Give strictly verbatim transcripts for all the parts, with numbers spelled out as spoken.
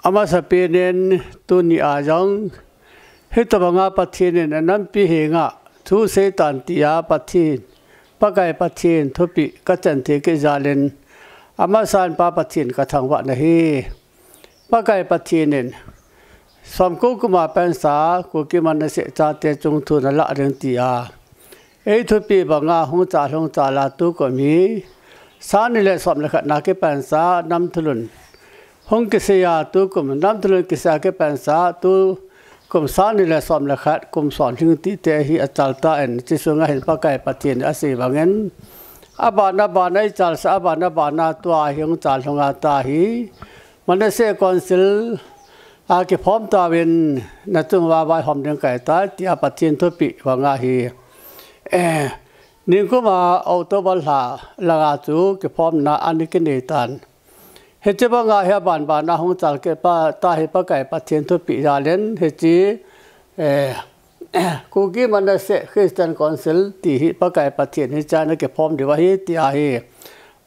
Amasapen in tuni a jong, hitobanga Pathen in anampi henga thu seitan tia Pathen, Pakai Pathen thupeh kachan thei kit jal in, amasan Pa Pathen kathangvah nahi. Pakai Pathen in, somko kum a pansa, Kuki Manasseh chate chungthuna lah ding tia eithupeh banga hung chal hung chal a tukum hi, sang ni le som le khat na kipansa, namthulhun hung kisei a tukum, namthulhun kisei a kipansa, tukum sang ni le som le khat, kum som lhing tite hi achal tan, hiche sunga hin Pakai Pathen in asei bangin, aban aban a ichalsah, aban aban a tua hi hung chal hung a tahi, Manasseh Council a kiphom tauvin, nachung uva vaihom ding kahitai, tia Pathen thupeh banga hi. Eh, ningkuma October lha langa chu kiphomna ana kinei tan. Hiche banga hi aban ban a hung chal kit pa tahi Pakai Pathen thupeh jal in, hiche, eh, Kuki Manasseh Christian Council ti hi Pakai Pathen hi chana kiphom diu ahi, tia hi.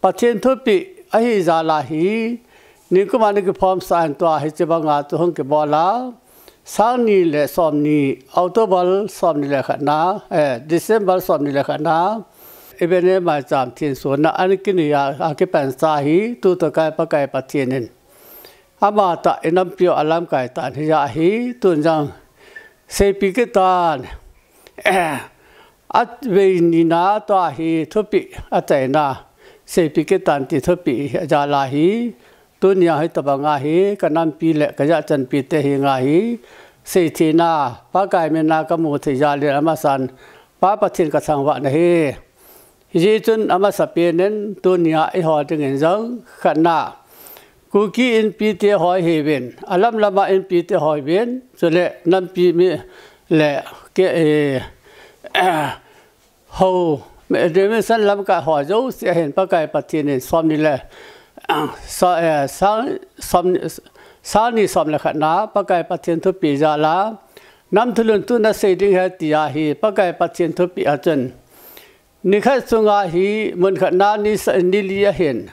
Pathen thupeh ahi jal a hi, ningkuma ana kiphomsah in tua hiche banga chu hung kibol a, sang ni le som ni, October som ni le khat na, eh, December som ni le khat na, Ebenezer maicham thensona ana kinei a, akipansa hi, tutoh kai Pakai Pathen in amatah inampiu alamkai tan hijeh a hi, tun jong seipeh kit tan. Avei nina tua hi thupeh achaina seipeh kit tan ti thupeh jal a hi, tunia hitobanga hi kanampi le kajachanpi te henga hi, seitheina Pakai mina kamu thei jal in amasan Pa Pathen kathangvah nahi. Hijeh chun amasapen in tunia ihol dingin jong khatna, Kuki Inpi te hoi hiuvin, alam lama Inpi te hoi uvin, chule nampi mi le ke, eh, hou, mi, mission lamkai ho jouse ahin Pakai Pathen in som ni le, sa-, eh, sang, som, sang ni som le khat na Pakai Pathen thupeh jal a, namthulhun tuna sei ding ahi tia hi Pakai Pathen thupeh a chun, nikhat sunga hi mun khat na ni sa-, ni li ahin,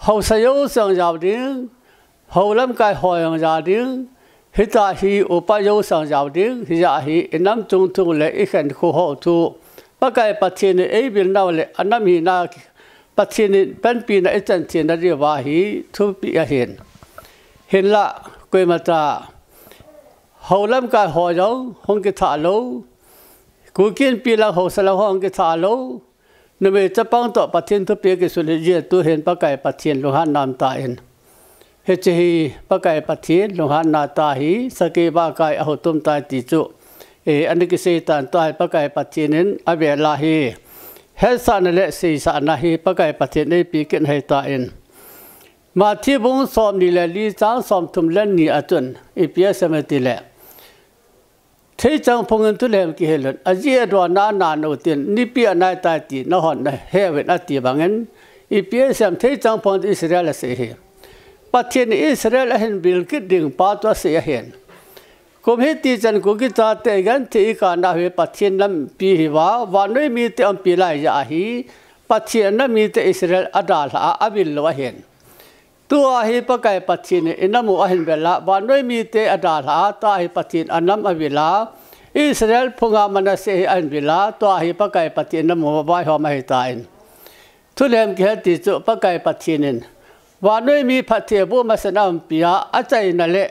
haosa jouse jong jao ding, hou lamkai ho jong jao ding, hitia hi upa jouse jong jao ding, hijeh a hi inam chungthung le ikhenkho ho thu, Pakai Pathen in eivilnau le anam hina Pathen in panpina ichan theina diuva hi thupeh ahin. Hinlah, koimacha hou lamkai ho jong hung kithah lou, Kuki Inpi lang haosa lang ho hung kithah lou, numei chapang toh Pathen thupeh kisun hijeh a tuhin Pakai Pathen lunghan nam tan. Hiche hi Pakai Pathen lunghanna tahi, sakei vakai ahutum tai ti chu, eh, ana kisei tan tua hi Pakai Pathen in avel a hi hetsahna le seisahna hi Pakai Pathen in eipeh kit ahitan. Matthew bung som ni le li chang som thum le ni a chun ipi asei em itile, theichang phung in thulem kihil un, ajeh a adon a ana nau tin, nipi anai tai ti nahon nahe uvin ati bangin, ipi asei em, theichang phung Israel asei hi. Pathen in Israel ahin vil kit ding pa chu asei ahin. Kum hiti chan Kuki chate genthei ikah nau hi Pathen nampi ahiuva, vannoi mite umpi lai jeh a hi, Pathen anam mite Israel adalhah a, avil lou ahin. Tua hi Pakai Pathen in inam u ahin vil a, vannoi mite adalhah a, tua hi Pathen anam avil a, Israel phunga Manasseh hi ahin vil a, tua hi Pakai Pathen nam u vaihom ahitan. Thulem kihil ti chu Pakai Pathen in vannoi mi phatthei aboh masat a umpi a, achaina le,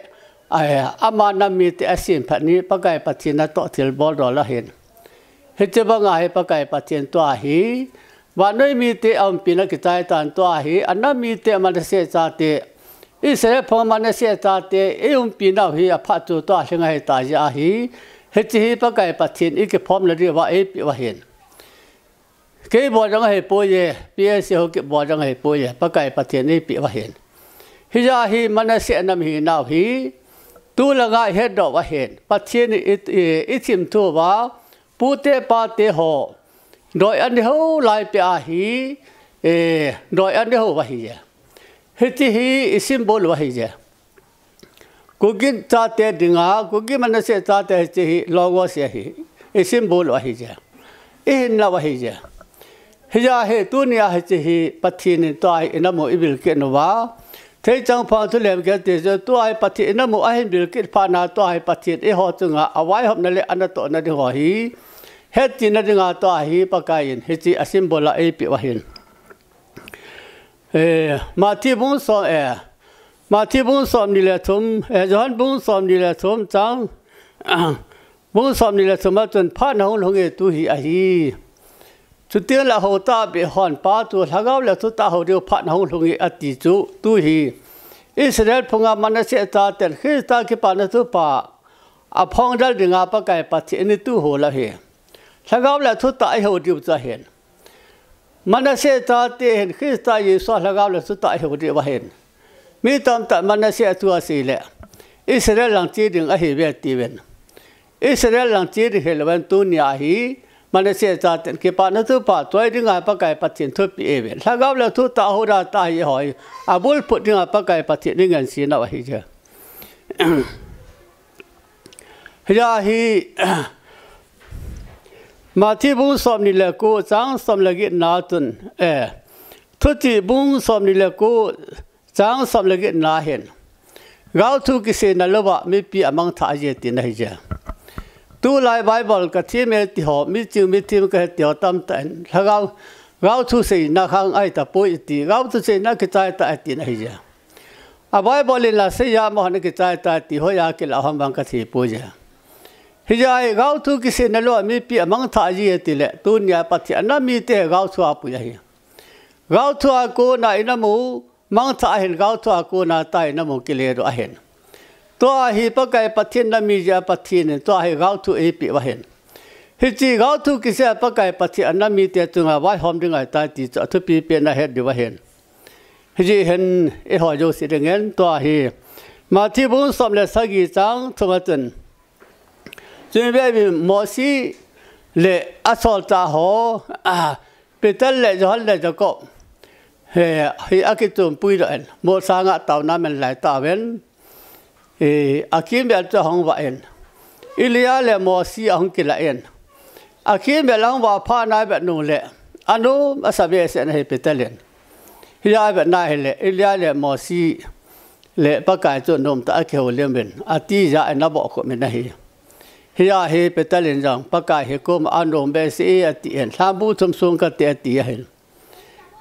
ai, ama nam mite asemphat ni Pakai Pathen natoh thilbol dol ahin. Hiche banga hi Pakai Pathen tua hi vannoi mite aumpina kichai tan tua hi, anam mite Manasseh chate, Israel phung Manasseh chate, eiumpi nau hi aphat chu tua lhing ahita jeh a hi, hiche hi Pakai Pathen ikiphomna diuva eipeh u ahin. Kei bol jong ahipoi e, P S C ho kibol jong ahipoi e, Pakai Pathen eipeh u ahin. Hijeh a hi Manasseh nam hinau hi, tulanga ihetdoh u ahin. Pathen in i, i, ithim thu uva, pute pate ho doi anei ho lai peh a hi, eh, doi anei ho u ahi e. Hiche hi isymbol u ahi e. Kuki chate dinga, Kuki Manasseh chate hiche hi logo sia hi, isymbol u ahi e. Ihinna u ahi e. Hijeh a hi tunia hiche hi Pathen in tua hi inam u ivil kit nauva, Theichang pha thu lem kei ti chu, tua hi Pathen in amu ahin bil kit phat na, tua hi Pathen eiho chunga avaihopna le anatohna ding ho hi, hetchetna dinga tua hi Pakai in hiche a symbol a eipeh u ahin. Eh, Matthew bung som, eh, Matthew bung som ni le thum, eh, Johan bung som ni le thum chang, bung som ni le thum a chun, phat nahung lhung e, tu hi ahi. Chuti le hou tahbeh hon Pa chu Lhagao le thutah hou diu phat nahung lhung e ati chu, tu hi Israel phunga Manasseh chaten Christa kipana thupha aphongdal dinga Pakai Pathen in eituhou lou ahi. Lhagao le thutah eihou diu chu ahin. Manasseh chate hin Christa Jesu a Lhagao le thutah eihou diu ahin. Mi tamtah Manasseh a thu asei le Israel lang che ding ahiuve atiuvin. Israel lang che ding hilouvin tunia hi Manasseh chaten kipana thupha choi dinga Pakai Pathen thupeh eiuvin. Lhagao le thutah hou da tah hi eiho hi abulphut dinga Pakai Pathen in angansena u ahi je. Hia hi Matthew bung som ni le ko chang som le get na chun, eh, Thuchih bung som ni le ko chang som le get na hin, gaothu kiseina louva mipi amangthah ahi e tina ahi je. Tulai Bible ka thiem e ti ho, miching mithem ka he ti ho tamtah in, Lhagao, gaothu seina khang ahi tapoi ti, gaothu seina kichai tai tina ahi je. A Bible in la seiya mo hon kichai tai ti hoiya kilah ham vang ka thei poi je. Hijeh a hi gaothu kiseina louva mipi amangthah ahi e ti le, tunia Pathen ana mite gaothu a pui ahi. Gaothu a kona in amu mangthah ahin, gaothu a kona tah in amu kile doh ahin. Tua hi Pakai Pathen na mi jeh a Pathen in tua hi gaothu eipeh u ahin. Hiche gaothu kisei a Pakai Pathen ana mite chunga vaihom ding ahitai ti chu athupi pen a het diu ahin. Hijeh hin eiho jouse dingin tua hi Matthew bung som le sagi chang thum a chun, chun veve Mosi le asolchah ho, ah, Peter le Johan le Jacob, he, hi akichom pui doh in, molsang a taona aman lai tauvin, eh, akimvel chu ahung vah in, Elijah le Mosi ahung kilah in, akimvel ahung vah phat na avet nung le, anom asa behseh in ahi Peter in. Hia avet na hile, Elijah le Mosi le Pakai chu nomtah a akihoulim uvin, ati jeh in abohkhup in ahi. Hia hi Peter in jong, Pakai hi kum anom behseh e ati in, lhambu thum sung kati ati ahin.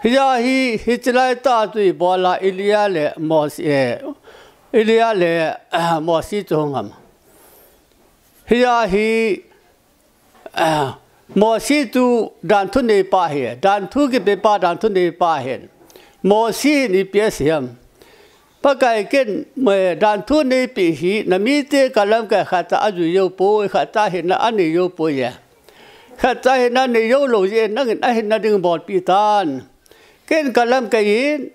Hia hi, hiche laitah chu ibola Elijah le Mosi, eh, Elijah le, ah, Mosi chu hung ham. Hia hi, ah, Mosi chu danthu neipa ahi, danthu kipepa, danthu neipa ahin. Mosi hin ipi asei ham. Pakai ken, eh, danthu neipeh hi, namite kalamkai khatcha ajui jou poi, khatcha hinna anei jou poi e. Khatcha hinna anei jou lou jeh in nangin ahinna ding bolpeh tan. Ken kalamkai in,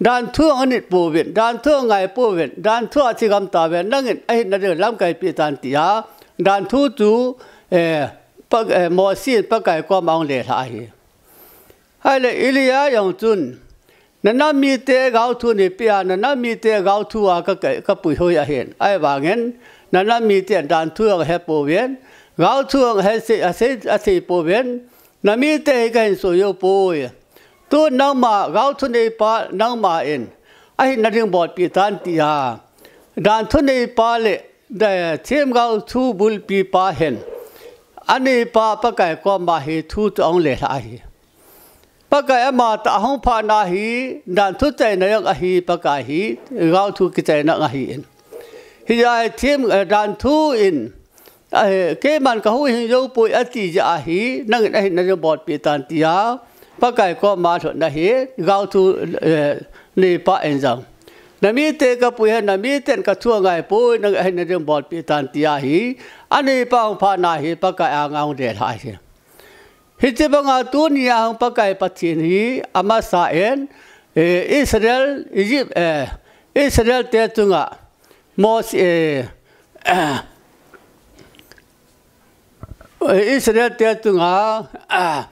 danthu anit pouvin, danthu angai pouvin, danthu achigam tauvin, nangin ahinna ding lamkaipeh tan tia, danthu chu, eh, Pa, eh, Mosi in Pakai koma ahung lelhah ahi. Ahile Elijah jong chun, nanam mite gaothu neipeh a, nanam mite gaothu a ka, ka, kapui hoi ahin. Ahivangin, nanam miten danthu jong ahe pouvin, gaothu jong ahe sei, asei, asei pouvin, namite hi kahin soi jou poi. Tun nangma gaothu neipa nangma in ahinna ding bolpeh tan tia, danthu neipa le, da, themgao thu bulpipa hin aneipa Pakai koma hi thu chu ahung lelhah ahi. Pakai amatah ahung phat na hi, danthu chaina jong ahi, Pakai hi gaothu kichaina jong ahin. Hijeh a hi them, eh, danthu in, eh, keiman kahuhhing jou poi ati jeh a hi, nangin ahinna ding bolpeh tan tia, Pakai koma alhutna hi, gaothu, eh, neipa in jong, namite kapui hen, namiten kathu angai poi, nangin ahinna ding bolpeh tan tia hi, aneipa ahung phat na hi, Pakai anga ahung lelhah ahi. Hiche banga tunia hung Pakai Pathen hi amasa in, eh, Israel, Egypt, eh, Israel te chunga Mosi, eh, Israel te chunga, ah,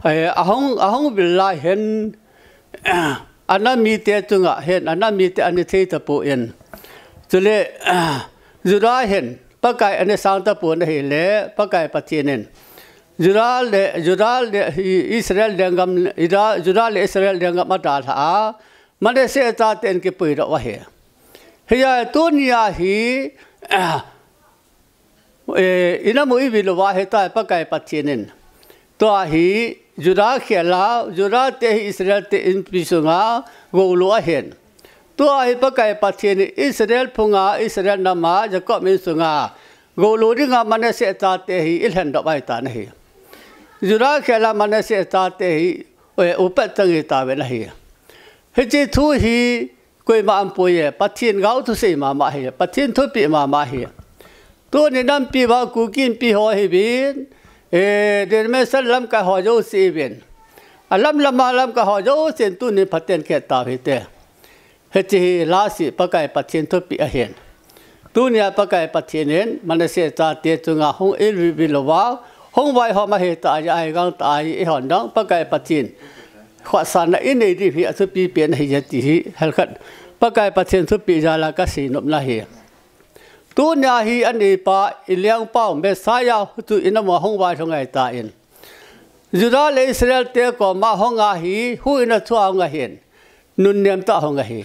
eh, ahung, ahung vil lai hin, ah, anam mite chunga hin, anam mite ana thei tapon. Chule, ah, Judah hin, Pakai ana sang tapon ahile, Pakai Pathen in Judah le, Judah le, Israel lenggam, Judah, Judah le Israel lenggam adalhah a, Manasseh chate in kipuidoh ahi. Hijeh a tunia hi, eh, inamu ivi louva hitia Pakai Pathen in, tua hi Judah khel a, Judah te hi Israel te inpi sunga goulut ahin. Tua hi Pakai Pathen in Israel phunga, Israel nama, Jacob insunga goulut dinga Manasseh chate hi ilhendoh ahitan ahi. Judah khel a Manasseh chate hi, eh, upet chang ahitauvin ahi. Hiche thu hi koima aumpoiye, Pathen gao thusei mama ahi, Pathen thupeh mama ahi. Tuni nampi uva Kuki Inpi ho hiuvin, eh, denomination lamkai ho jouse ihiuvin, alam lama lamkai ho jousen tuni phaten khet tau hite. Hiche hi lasi Pakai Pathen thupeh ahin. Tunia Pakai Pathen in Manasseh chate chunga hung ivi louva, hung vaihom ahitah jeh a hi gangtah a hi eihon jong Pakai Pathen khohsahna inei diu hi athupi pen ahiye ti hi helkhat Pakai Pathen thupeh jal a kasei nopna ahi. Tunia hi aneipa, ilengpau Messiah chu inamu a hung vailhung ahitan, Judah le Israel te koma hung ahi, huhhingna thua hung ahin, nunnem tah hung ahi.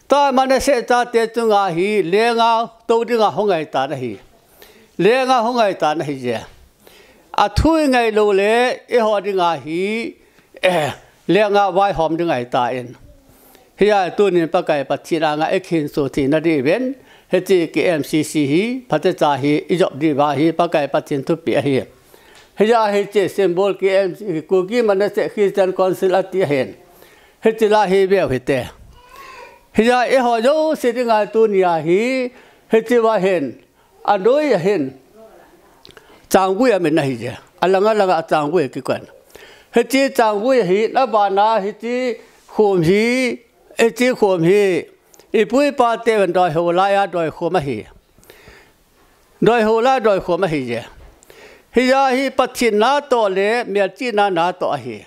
Tua Manasseh chate chunga hi lenga tou dinga hung ahitan ahi. Lenga hung ahitan ahije. Athu ingai loule eiho dinga hi, eh, lenga vaihom ding ahitan. Hijeh a tunin Pakai Pathen anga ikhinso theina diuvin, hiche KMCC hi phatecha hi ijop diuva hi Pakai Pathen thupeh ahi. Hijeh a hiche symbol KMCC, Kuki Manasseh Christian Council ati ahin. Hiche la hi veu hite. Hijeh a eiho jouse dinga tunia hi, hiche uva hin, anoi a hin, changgui amin ahije. Alang alang a changgui kikoi. Hiche changgui hi, abana hiche khom hi, hiche khom hi, ipu ipa teuvin doiho laiya doikhom ahi. Doiho laiya doikhom ahije. Hijeh a hi Pathen natoh le melchihna natoh ahi.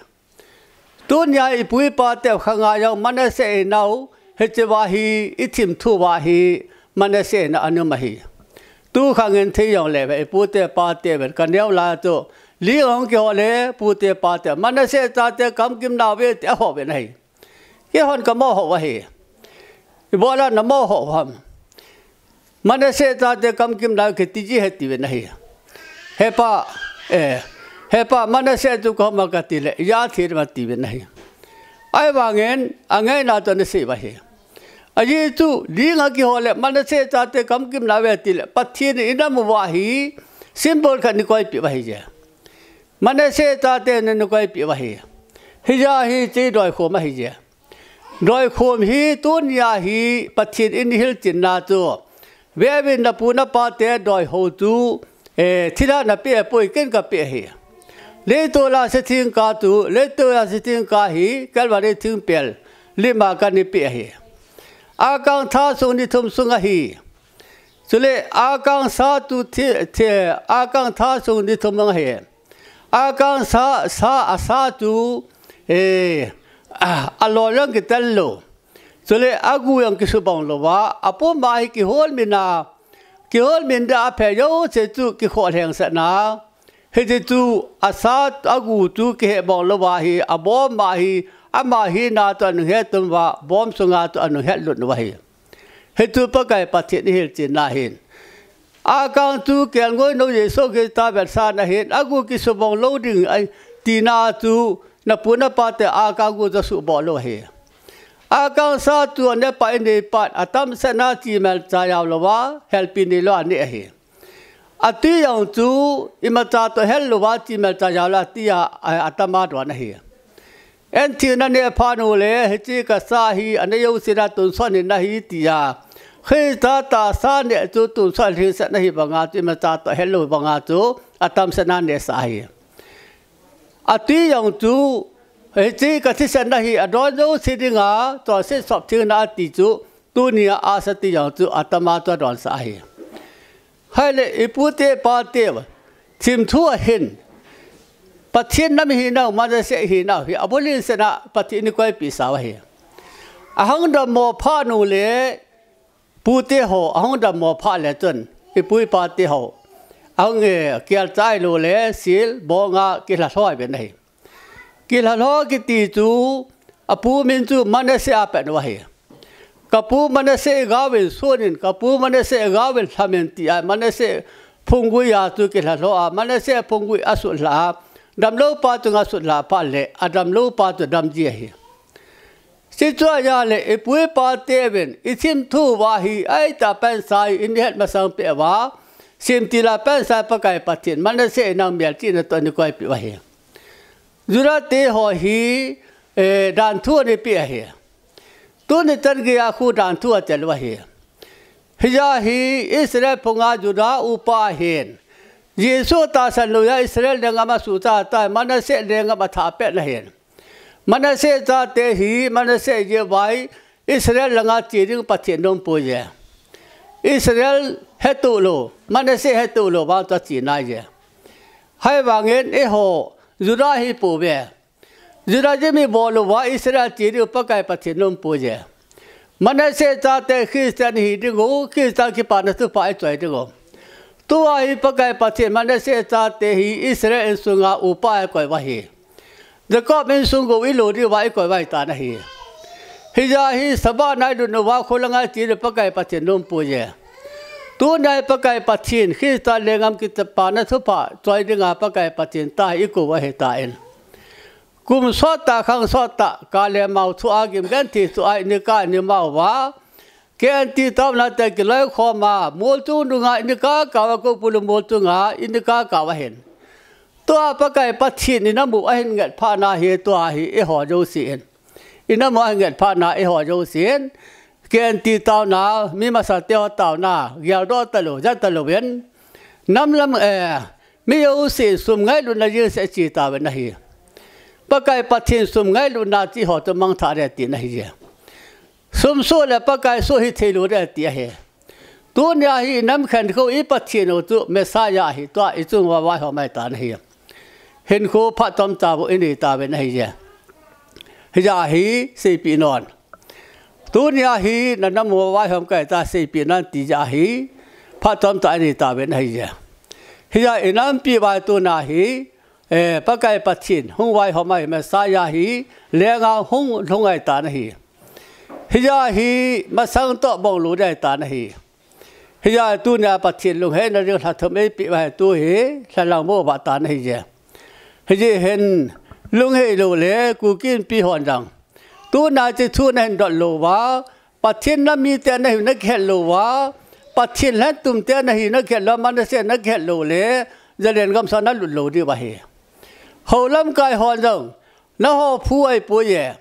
Tunia ipu ipa teu khanga jong Manasseh inau, hiche uva hi ithimthu uva hi Manasseh inau anum ahi. Tukhangin thei jongle ve, ipu te pa teuvin kaneo lai chu, ling ahung kihol le, pu te pa te, Manasseh chate kamkim nauve ti ahouvin ahi. Keihon kamohou ahi. Ibola namohou ham? Manasseh chate kamkim nau kiti ji ahi tiuvin ahi. Hepa, eh, hepa Manasseh chu kahoma katile, ija thei dima tiuvin ahi. Ahivangin, angaina chu anasei uva ahi. Ajeh chu, ling akihol le, Manasseh chate kamkim nauve tile, Pathen in inamu uva hi, symbol khat eikoipeh uva ahije. Manasseh chaten eikoipeh uva ahi. Hijeh a hiche doikhom ahije. Doikhom hi tunia hi Pathen in eihilchetna chu, veuvin napu napa te doiho chu, eh, thilha napeh poi ken kapeh ahi. Leitol a se thingkah chu, leitol a se thingkah hi Calvary thingpel lima kana peh ahi. Akang tha sung ni thum sung ahi. Chule akang sa chu thi, thi, akang tha sung ni thum ahi. Akang sa, sa, asa chu, eh, a, aloi jong kitel lou. Chule agu jong kisubong louva, apum a hi kiholmin a, kiholmin dia aphei jouse chu kikhoh lheng sahna. Hiche chu asa agu chu kihebong louva hi, abom a hi, ama hina chu anung hetum uva, bom sunga chu anung hetlut uva ahi. Hichu Pakai Pathen eihilchetna ahin. Akang chu kelngoi nou Jesu Christa vetsahna ahin, agu kisubong lou ding ahi tina chu, napu napa te akang gu chu asuhbol lou ahi. Akang sa chu aneh phat inei phat, atamsetna chimel chajao louva, helpi neilou a aneh ahi. Atwi jong chu imacha toh hel louva, chimel chajao lou a tia, a, atama don ahi. Enthingna neh phat uleh, hiche kasa hi, aneh jouse a tonsot hih in ahi tia, Christa tahsa neh chu tonsot lhingset ahi banga chu, imacha toh hel lou banga chu, atamsetna anehsah ahi. Atwi jong chu, hiche kathisetna hi, adon jouse dinga, chonset sop thengna ati chu, tunia asa twi jong chu, atama chu adonsah ahi. Ahile, ipu te pa te, thimthu ahin, Pathen nam ihinau, Manasseh ihinau hi, abul in sena Pathen in eikoipeh sau ahi. Ahung dammo phat uleh, pute ho, ahung dammo phat le chun, ipu ipa te ho, ahung, eh, kelchai lou le, sil, bonga, kilhalhoi uvin ahi. Kilhalho kiti chu, apu min chu Manasseh a pet u ahi. Kapu Manasseh gaovin sunin, kapu Manasseh gaovin lhamin tia Manasseh phunggui a chu kilhalho a, Manasseh phunggui asut lha a, damlou pa chunga sut lha phat le, adamlou pa chu dam ji ahi. Hichu ahi le, ipu ipa teuvin, ithim thu uva hi, aitah pansa hi, ihet masang peh uva, simtil a pansa Pakai Pathen, Manasseh in nang melchihna toh eina koipeh u ahi. Judah te ho hi, eh, danthu ana peh ahi. Tuni chan geiya khu danthu atel u ahi. Hijeh a hi Israel phunga Judah upa ahin. Jesu tahsan lou a Israel lenggam asuhcha tai, Manasseh lenggam athah pet ahin. Manasseh chate hi, Manasseh jeh uva Israel langa che ding Pathen in aumpoi e. Israel hetoh lou, Manasseh hetoh lou vang chu ache nai e. Hijeh vangin eiho, Judah hi pouve. Judaism ibol uva Israel che diu Pakai Pathen in aumpoi e. Manasseh chate Christian hi ding u, Christa kipana thupha ichoi ding u. Tua hi Pakai Pathen Manasseh chate hi Israel insunga upa eikoi u ahi. Jacob insung gou ilou diuva eikoi u ahitan ahi. Hijeh a hi Sabbath nailut uva kholanga che diu Pakai Pathen in aumpoi e. Tunia hi Pakai Pathen, Christa lenggam kipana thupha choi dinga Pakai Pathen tia hi ikou u ahitan. Kum sottah, khang sottah, kale mao thua gim genthei thua inika inima uva, K N T taona te kiloikhom a, molchung dunga inika kah uva, Koupulu molchunga inika kah uva hin. Tua Pakai Pathen in inamu ahin nget phat na hi, tua hi eiho jousen. Inamu ahin nget phat na eiho jousen. K N T taona, mi masate ho taona, geldoh talou, ja talouvin. Nam lam, eh, mi jousen sum ngailutna jeng seh che tauvin ahi. Pakai Pathen sum ngailutna chu eiho chu mangthah ding tina ahi e. Sum soh le Pakai soh hithei lou ding ati ahi. Tunia hi inam khenkhat i Pathen u chu Messiah ahi, tua ichung uva vaihom ahitan ahi. Hinkho phat chomcha bou inei tauvin ahi e. Hijeh a hi seipeh un. Tunia hi nanam uva vaihom kahitai seipeh un ti jeh a hi phat chomcha inei tauvin ahi e. Hijeh a inampi uva tunia hi, eh, Pakai Pathen hung vaihom ahi, Messiah hi lenga hung lhung ahitan ahi. Hijeh a hi masang toh bong lou ding ahitan ahi. Hijeh a tunia Pathen lungheina ding lha thum eipeh uva hi tu hi lhalang mo uva tan ahi e. Hijeh hin lunghei lou le Kuki Inpi hon jong, tuna hiche thu nahin dot lou uva, Pathen namite nahiu nakihet lou uva, Pathen lhentum te nahiu nakihet lou, Manasseh nakihet lou le, Zalen gamsunga nalut lou diu ahi. Hou lamkai hon jong, nangho phu ahipoi e.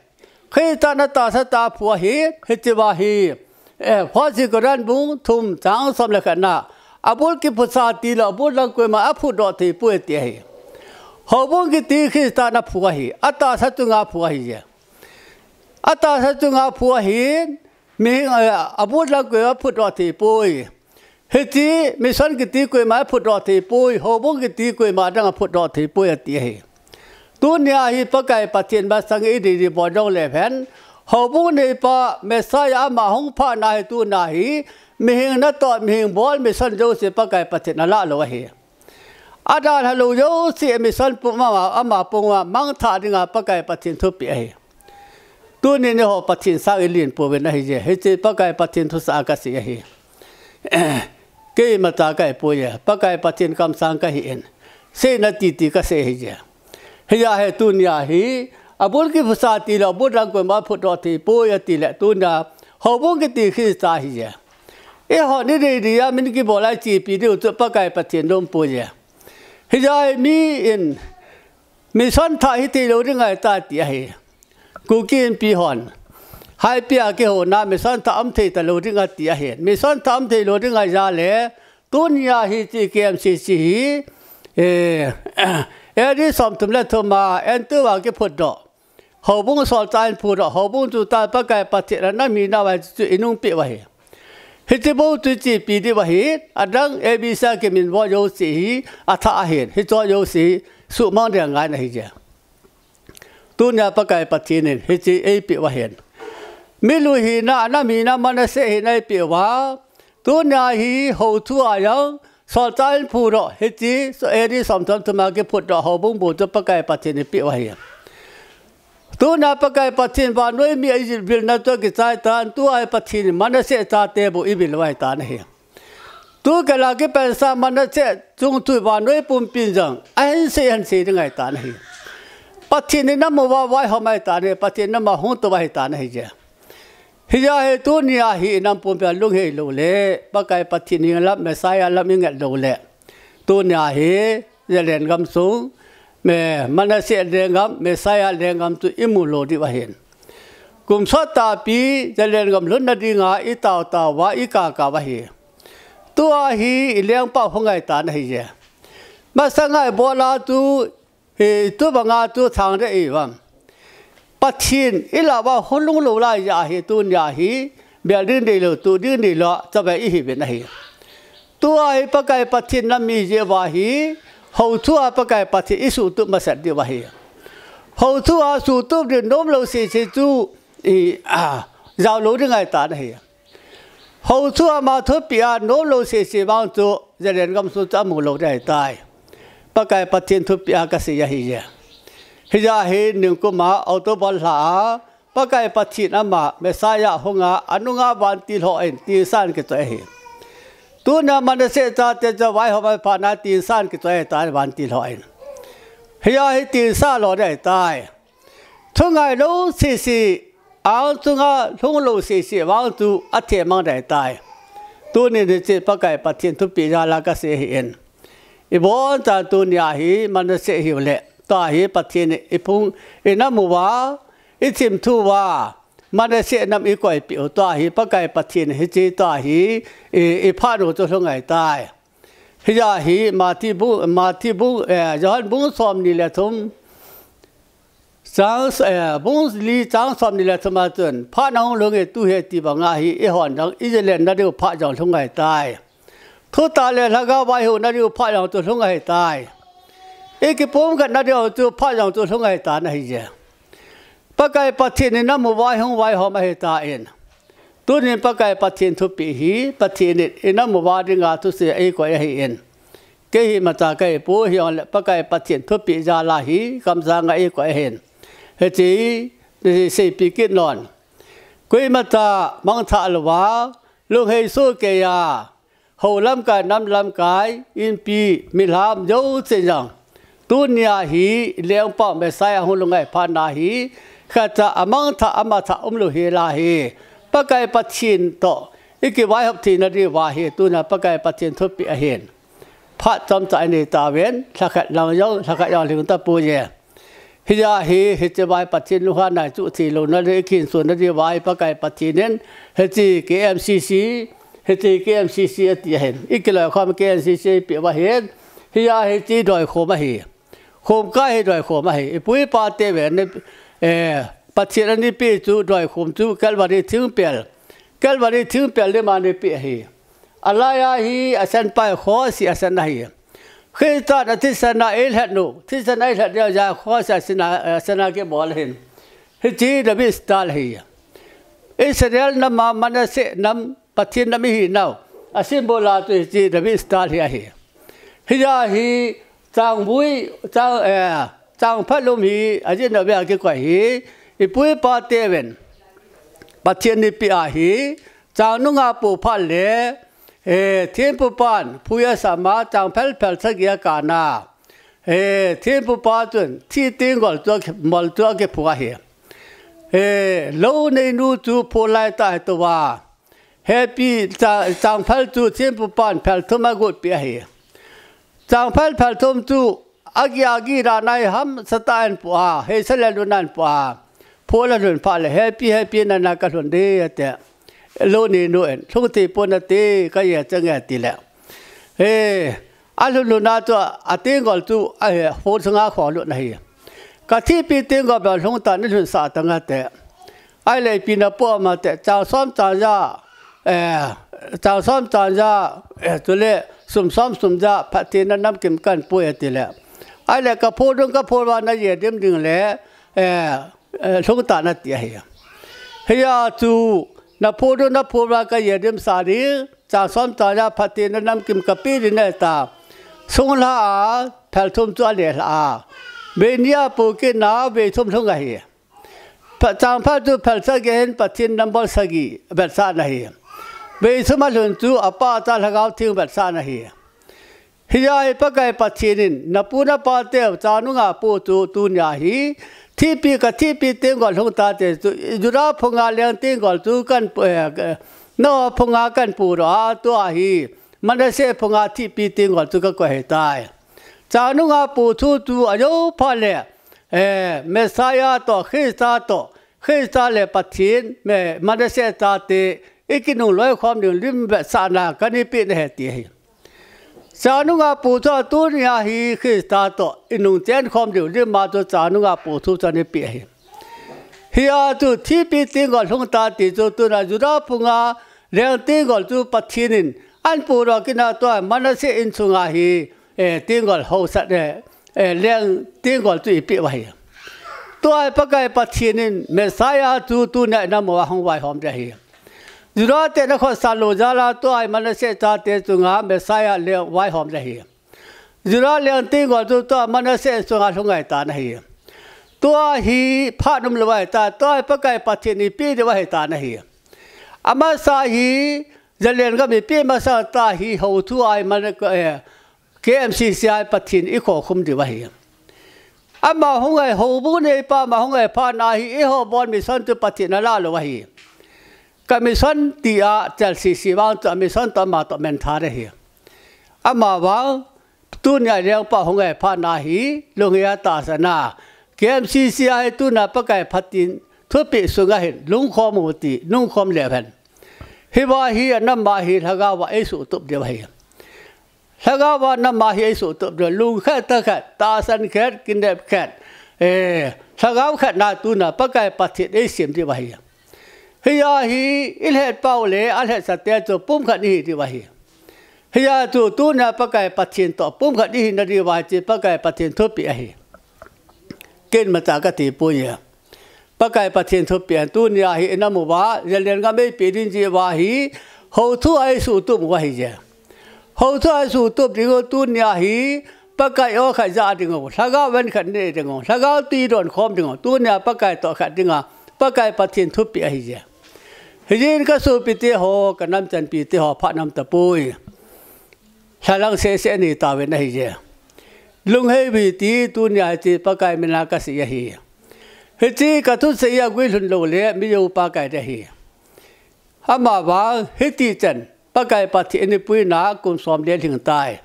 Christa natahsa tah a phu ahi, hiche uva hi, eh, First Corinthians bung thum chang som le khat na, abul kiphutsa tilou, abul lang koima aphutdoh thei poi ati ahi. Houbung kiti Christa in aphu ahi, atahsa chunga phu ahi e. Atahsa chunga phu ahin, mihing, eh, abul lang koima aphutdoh thei poi. Hiche mission kiti koima aphutdoh thei poi, houbung kiti koima dang aphutdoh thei poi ati ahi. Tunia hi Pakai Pathen masang idei dei bol jongle hen, houbung neipa Messiah ama hung phat na hi tunia hi, mihing natoh, mihing bol mission jouse Pakai Pathen in alah lou ahi. Adalha lou jouse mission pum ama, ama pum a mangthah dinga Pakai Pathen thupeh ahi. Tuni neiho Pathen sang ilen pouvin ahi e. Hiche Pakai Pathen thusei a kasei ahi. Kei imacha kahipoi e. Pakai Pathen kamsang kahin. Seina titi kasei ahi e. Hijeh a hi tunia hi, abul kiphutsa tilou, abul lang koima aphutdoh thei poi ati le tunia, houbung kiti Christa ahi e. Eihon idei dei a min kibol a ichepi diu chu Pakai Pathen in aumpoi e. Hijeh a hi mi in, mission thah hithei lou ding ahitai ati ahi. Kuki Inpi hon. Haipi a kihouna mission thah um thei talou ding ati ahi. Mission thah um thei lou ding ahi jeh le, tunia hiche K M C C hi, eh, A D somthum le thum a, N T U a kiphutdoh. Houbung solchah in phutdoh, houbung chu ta Pakai Pathen in anam hina uva chu inungpeh u ahi. Hiche bou chu ichepi diu ahi, adang A B C a kiminvo jouse hi, athah ahin, hicheho jouse, suhmang ding angai ahi e. Tunia Pakai Pathen in, hiche eipeh u ahin. Milu hina, anam hina, Manasseh hina eipeh uva, tunia hi hou thu a jong, solchah in phutdoh, hiche, so A D somthum thum a kiphutdoh, houbung bou chu Pakai Pathen in eipeh u ahi. Tuna Pakai Pathen vannoi mi a ijil vilna chu akichai tan, tua hi Pathen Manasseh chate bou ivil u ahitan ahi. Tu kila kipensa Manasseh chungthu vannoi pumpin jong ahin sei, ahin sei ding ahitan ahi. Pathen in amu uva vaihom ahitan ahi, Pathen in ama hung tou ahitan ahije. Hijeh a hi tunia hi inam pumpi a lunghei lou le, Pakai Pathen hi lam, Messiah lam inget lou le, tunia hi Zalen gamsung, me, Manasseh lenggam, Messiah lenggam chu imu lou diu ahin. Kum sot tahpi Zalen gam lhunna dinga itao tao uva, ikakao uva ahi. Tua hi ilengpa hung ahitan ahije. Masanga ibola chu, hi, tu banga chu thang de i vam. Pathen ilah uva hung lhung lou lai jeh a hi tunia hi, bel ding deilou, tu ding deilou, chavei ihiuvin ahi. Tua hi Pakai Pathen nam ijeh uva hi, hou thua Pakai Pathen isuhtup masat diu ahi. Hou thua suhtup ding nomlou sese chu, i, a, jaolou ding ahitan ahi. Hou thua ama thupeh a nomlou sese vang chu, Zalen gamsung chu amu lou ding ahitai. Pakai Pathen thupeh a kasei ahije. Hijeh a hi ningkum a October lha a, Pakai Pathen ama Messiah hunga, anunga vantil ho in, tinsan kichoi ahi. Tuna Manasseh chate chu vaihom a phatna tinsan kichoi ahitan vantil ho in. Hijeh a hi tinsa lou ding ahitai. Thu ngailou sese, ang chunga lhung lou sese vang chu athemmang ding ahitai. Tunin hiche Pakai Pathen thupeh jal a kasei ahin. Ibonchan tunia hi Manasseh hiu le, tua hi Pathen in iphung, inamu uva, ithimthu uva, Manasseh nam ikoipeh u, tua hi Pakai Pathen hiche tua hi, i, iphat u chu lhung ahitai. Hijeh a hi Matthew bung, Matthew bung, eh, Johan bung somni le thum, chang, eh, bung li chang somni le thum a chun, phat nahung lhung e tu hi ti banga hi, eihon jong ijilenna diu phat jong lhung ahitai. Thutah le lhagao a ihouna diu phat jong chu lhung ahitai. Ikipumkhatna diu chu phat jong chu lhung ahitan ahije. Pakai Pathen in inamu uva ihung vaihom ahitan. Tunin Pakai Pathen thupeh hi, Pathen in inamu uva dinga thusei a eikoi ahin. Kei hi imacha kahi poi, hijongle Pakai Pathen thupeh jal a hi, kamsanga eikoi ahin. Hiche, seipeh kit non. Koimacha mangthah louva, lunghei sohkeiya, hou lamkai, nam lamkai, inpi, milham, jousen jong. Tunia hi, lengpa Messiah hung lunghei phatna hi, khatcha amangthah, amathah umlou hel a hi, Pakai Pathen toh ikivaihop theina diuva hi, tuna Pakai Pathen thupeh ahin. Phat chomcha inei tauvin, lhakhat lang jong, lhakhat jong lhing tapoije. Hijeh a hi, hiche vai Pathen lunghanna ichuh thei louna le ikhinsona diuva hi Pakai Pathen in, hiche K M C C, hiche K M C C ati ahin. Ikiloikhom K M C C eipeh uva ahin. Hijeh a hiche doikhom ahi. Khomkai hi doikhom ahi. Ipu ipa teuvin, eh, Pathen ana peh chu doikhom chu Calvary thingpel. Calvary thingpel lim a ana peh ahi. Alai a hi asenpa hi khosi asen ahi. Christan athisan a eilhen u, thisan a eilhen diu jeh a khosi asen a, asen a kibol ahin. Hiche David Star ahi. Israel nam a Manasseh nam, Pathen nam ihinau, asymbol a chu hiche David Star hi ahi. Hijeh a hi changbui, chang, eh, changphat lum hi, ajinna ve a kikoi hi, ipu ipa teuvin Pathen ana peh ahi, changnung a apoh phat le, eh, thempupan phui asam a, changphel phel sagi akana. Eh, thempupa chun, thih tenggol chu, mol chu akiphu ahi. Eh, lou neinu chu phu lai tah ahi touva. Hepi cha-, changphel chu thempupan phel thum agotpeh ahi. Changphel phel thum chu agi agi dan a hi hamsa tah in apoh a, heisa le lun a apoh a. Phu le lhun phat le, hepi, hepi, nana kalhun ding ati. Lou neinu in, lhung thei pon ati, kaje change ati le. He, alhun lhun a chu, atenggol chu, ahe, phu sunga khol lut ahi. Kathihpi tenggol bou lhung tan, nalhun sah tan ati. Ahile ipi napoh ham ati, chang som chang ja, eh, chang som chang ja, eh, chule sum som sum ja, phattheina namkim kahin pui ati le. Ahile kaphu ding kaphu uva naje dim ding le, eh, eh, lhung tan ati ahi. Hijeh a chu naphu ding naphu uva kaje dim sah ding, chang som chang ja phattheina namkim kapeh ding ahi ta. Sunglha a phel thum chu alelha a. Vei ni a apoh kit na, vei thum lhung ahi. Chang phat chu phel sagi hin Pathen number sagi vetsahna ahi. Beisum alhun chu Apa, Cha, Lhagao Theng vetsahna ahi. Hijeh a hi Pakai Pathen in, napu napateu chang nunga pu chu tunia hi thihpi, kathihpi tenggol lhung tate chu, Judah phunga leng tenggol chu kan pu, eh, Noah phunga kan pudoh a, tua hi Manasseh phunga thihpi tenggol chu kakoi ahitai. Chang nunga pu thu chu ajou phat le, eh, Messiah toh, Christa toh, Christa le Pathen, Manasseh chate ikinung loikhom diu lim vetsahna kana peh ahi ti ahi. Chang nunga pu chu tunia hi Christa toh inung chenkhom diu lim a chu chang nunga pu thu chu ana peh ahi. Hia chu thihpi tenggol lhung tate chu tuna Judah phunga leng tenggol chu Pathen in ana pudoh kit na, tua Manasseh insunga hi, eh, tenggol haosat, eh, eh, leng tenggol chu eipeh u ahi. Tua hi Pakai Pathen in Messiah chu tunia inam uva hung vaihom ding ahi. Judah te ana khotsah lou jal a tua hi Manasseh chate chunga Messiah leng vaihom ding ahi. Judah leng tenggol chu tua Manasseh chunga lhung ahitan ahi. Tua hi phat umlou ahitai, tua hi Pakai Pathen in eipeh diu ahitan ahi. Amasa hi Zalen gam eipeh masang tah hi houthu a hi Mana-, eh, K M C C a hi Pathen in eikhokhum diu ahi. Ama hung ahi, houbung neipa ama hung ahi phat na hi eihobol mission chu Pathen in alah lou ahi. Ka mission tia chelsese vang chu a mission toh ama toh mentha ding ahi. Ama vang tunia lengpa hung ahi phat na hi lunghei a tahsan a, K M C C a hi tuna Pakai Pathen thupeh sunga hin lungkhom u ti, lungkhom leu hen. Hiva hi anam a hi Lhagao va eisuhtup diu ahi. Lhagao va anam a hi eisuhtup diu, lungkhat thakhat, tahsan khat, kinep khat, eh, Lhagao khat na tuna Pakai Pathen in eisem diu ahi. Hia hi ilhet pau le alhetsah te chu pumkhat ihi diu ahi. Hia chu tunia Pakai Pathen toh pumkhat ihi na diu ahi ti Pakai Pathen thupeh ahi. Ken mata kati poi e. Pakai Pathen thupeh ahi, tunia hi inam uva Zalen gam eipeh ding jeh uva hi houthu a eisuhtup u ahi je. Houthu a eisuhtup diu tunia hi Pakai aw khat ja diu, Lhagao ven khat nei diu, Lhagao tui donkhom diu, tunia Pakai toh khat dinga Pakai Pathen thupeh ahi je. Hijeh in ka sopite ho, ka namchanpite ho, phat nam tapoi. Lhalang sese anei tauvin ahi je. Lunghei uvin ti tunia hiche Pakai mina kasei ahi. Hiche ka thusei a guilhun lou le mi joupa kai ding ahi. Ama vang hiti chan Pakai Pathen in eipuina kum som le lhing tai.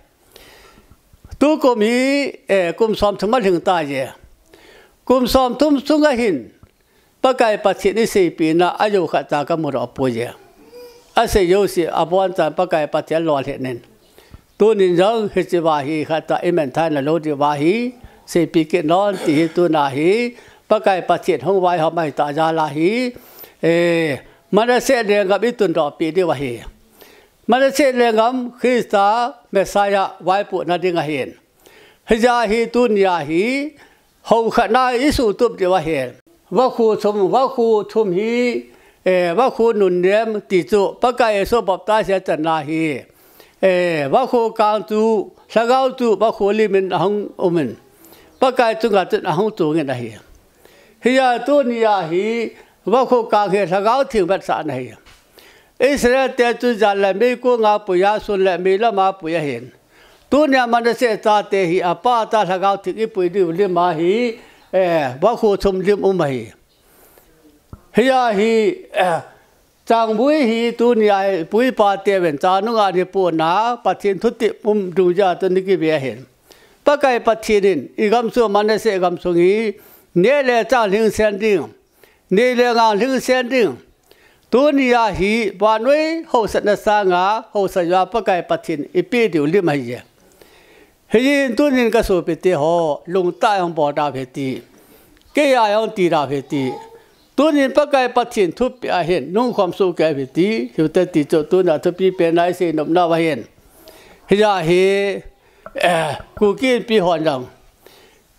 Tukum hi, eh, kum som thum alhing tai je. Kum som thum sunga hin Pakai Pathen in eiseipehna ajou khat cha kamudoh poi e. Asei jouse abonchan Pakai Pathen alolhin in. Tunin jong hiche va hi khat cha imentha na lou diu va hi, seipeh kit non ti hi tuna hi, Pakai Pathen hung vaihom ahitah jal a hi, eh, Manasseh lenggam eitundoh peh diu ahi. Manasseh lenggam Christa Messiah vaipohna ding ahin. Hijeh a hi tunia hi, hou khat na eisuhtup diu ahi. Vakhu thum, vakhu thum hi, eh, vakhu nunnem ti chu, Pakai Jesu baptize a channa hi, eh, vakhu kang chu, Lhagao chu, vakhu lim in ahung um in, Pakai chunga chun ahung chung in ahi. Hia tunia hi, vakhu kang hi Lhagao Theng vetsahna ahi. Israel te chu jan le meikong a pui a, sun le meilam a pui ahin. Tunia Manasseh chate hi Apa, Cha, Lhagao Theng eipui diu lim a hi, eh, vakhu thum lim um ahi. Hia hi, eh, Changbui hi tunia hi pui pa teuvin chang nunga hi puna Pathen thutep um dungjui a tuni kive ahin. Pakai Pathen in igamsung Manasseh gamsung hi neh le chah lhingsen ding, nei le gou lhingsen ding. Tunia hi vannoi haosatna sanga haosa jouva Pakai Pathen eipeh diu lim ahi e. Hijeh in tunin ka sopite ho, lungtah a hung bol tauve ti. Kei a hung ti tauve ti. Tunin Pakai Pathen thupeh ahin, nungkhom soh kei uve ti, hiute ti chu tuna thupi pen a isei nopnau ahin. Hijeh a hi, eh, Kuki Inpi hon jong.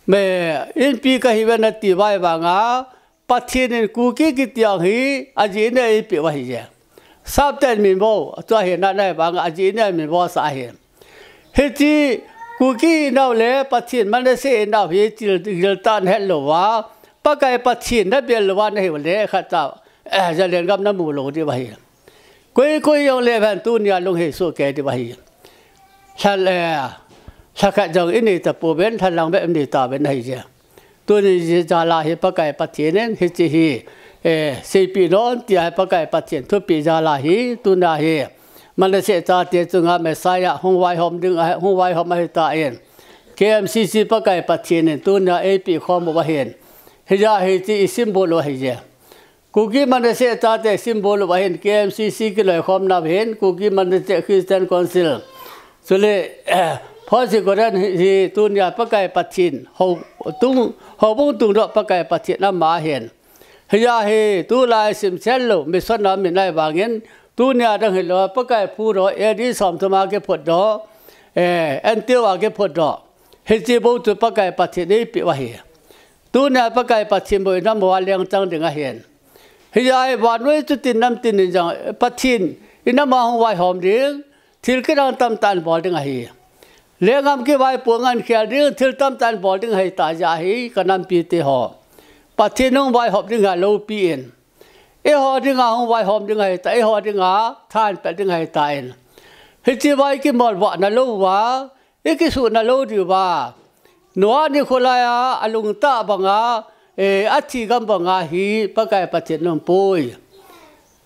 Me, Inpi kahiuve nati uva ahivanga, Pathen in Kuki kiti jong hi, ajeh in eipeh u ahi e. Sapten min vo, tua hi na nai vanga ajeh in min vosah ahi. Hiche Kuki nau le Pathen Manasseh nau hi chil, chiltah nahet louva, Pakai Pathen nabel louva nahiu le khat cha, eh, Zalengam namu lou diu ahi. Koi koi jong le ven tunia lunghei soh kei diu ahi. Lha, eh, lha khat jong inei tapouvin, lha lang bep inei tauvin ahi jeh. Tuni jala hi Pakai Pathen in hiche hi, eh, seipeh nom tia hi Pakai Pathen thupeh jala hi, tunia hi Manasseh chate chunga Messiah hung vaihom ding ahi, hung vaihom ahitan. K M C C Pakai Pathen in tunia eipeh khom u ahin. Hijeh a hiche i symbol u ahi jeh. Kuki Manasseh chate symbol u ahin, K M C C kiloikhomna u ahin, Kuki Manasseh Christian Council. Chule, eh, Phonsi Koren hi, hi tunia Pakai Pathen, hou, tung, houbung tungdoh Pakai Pathen ama ahin. Hijeh a hi, tulai simsel lou, mission a min ahi vangin, tunia dang hilou, Pakai phudoh, A D somthum a kiphutdoh, eh, N T U a kiphutdoh. Hiche bou chu Pakai Pathen eipeh u ahi. Tunia Pakai Pathen bou inam uva lengchang ding ahin. Hijeh a hi vannoi chutin namtin in jong Pathen inam uva hung vaihom ding, thil kidang tamtah in bol ding ahi. Lenggam kivaipo ngen khel ding, thil tamtah in bol ding ahi tah jeh a hi ka nampi te ho. Pathen hung vaihom ding ahi loupi in. Eiho dinga hung vaihom ding ahi tah, eiho dinga thahat pe ding ahi tan. Hiche vai kimol vah na lou va, i kisuh na lou diu va. Noah nikho laiya, alungtah banga, eh, athi gam banga hi, Pakai Pathen um poi.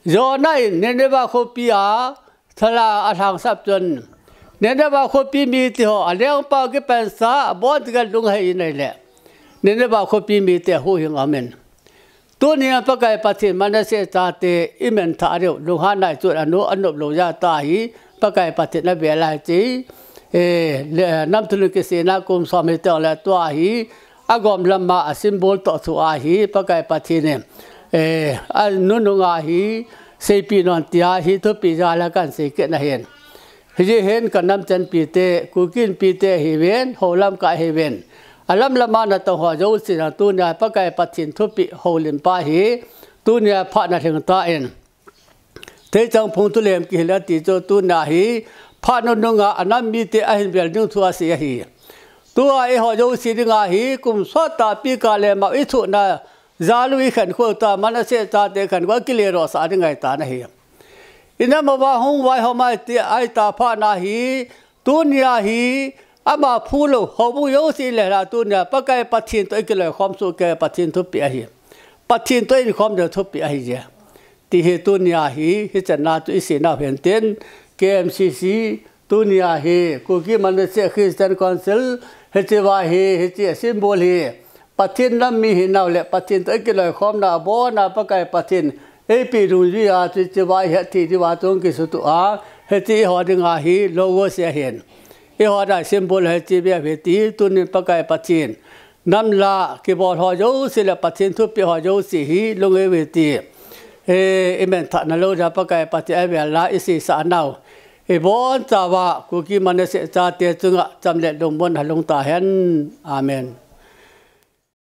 Jonah in Nineveh khopi a, thala alhangsap chun. Nineveh khopi mite ho, alengpa kipensa, abon tigal lunghei in ahile. Nineveh khopi mite huhhing aum in. Tunia Pakai Pathen Manasseh chate i menthah diu, lunghan nai chu anu, anop lou jeh a tah hi, Pakai Pathen avel a hiche, eh, le, namthulun kisena kum som hi teng le tua hi, agom lama a symbol toh thu ahi, Pakai Pathen in, eh, anunung a hi, seipeh nom tia hi, thupeh jala kahin sei kit na ahin. Hijeh hin ka namchanpi te, Kuki Inpi te hiuvin, hou lamkai hiuvin. Alam lama natong ho jouse jong tunia Pakai Pathen thupeh houlimpa hi, tunia phat nalhing tan. Theichang phung thulem kihil ati chu tunia hi, phat nunung a anam mite ahin vel ding thu asei ahi. Tua eiho jouse dinga hi, kum sot tahpi kah le mau i thohna jal u i khenkhou ta, Manasseh chate khenkhou a kile doh sah ding ahi tan ahi. Inam uva hung vaihom ahi ti, ahi tah phat na hi, tunia hi, ama phu lou, houbung jouse le la tunia, Pakai Pathen toh i kiloikhom soh kei, Pathen thupeh ahi. Pathen toh i inkhom ding thupeh ahi jeh. Ti hi tunia hi, hichan na chu i sei nau hen tin, K M C C, tunia hi, Kuki Manasseh Christian Council, hiche va hi, hiche symbol hi, Pathen nam mi hinau le Pathen toh i kiloikhomna abona Pakai Pathen eipeh dungjui a chu hiche va i hetthei diuva chu kisutup a, hiche eiho dinga hi logo se ahin. Eiho dinga symbol hiche bep ahi ti, tunin Pakai Pathen nam la kibol ho jouse le Pathen thupeh ho jouse hi lunghei uve ti. Eh, i menthah na lou dia Pakai Pathen avel a i seisah nau. I bonchauva Kuki Manasseh chate chunga cham le lungmon hung lhung tahen. Amen.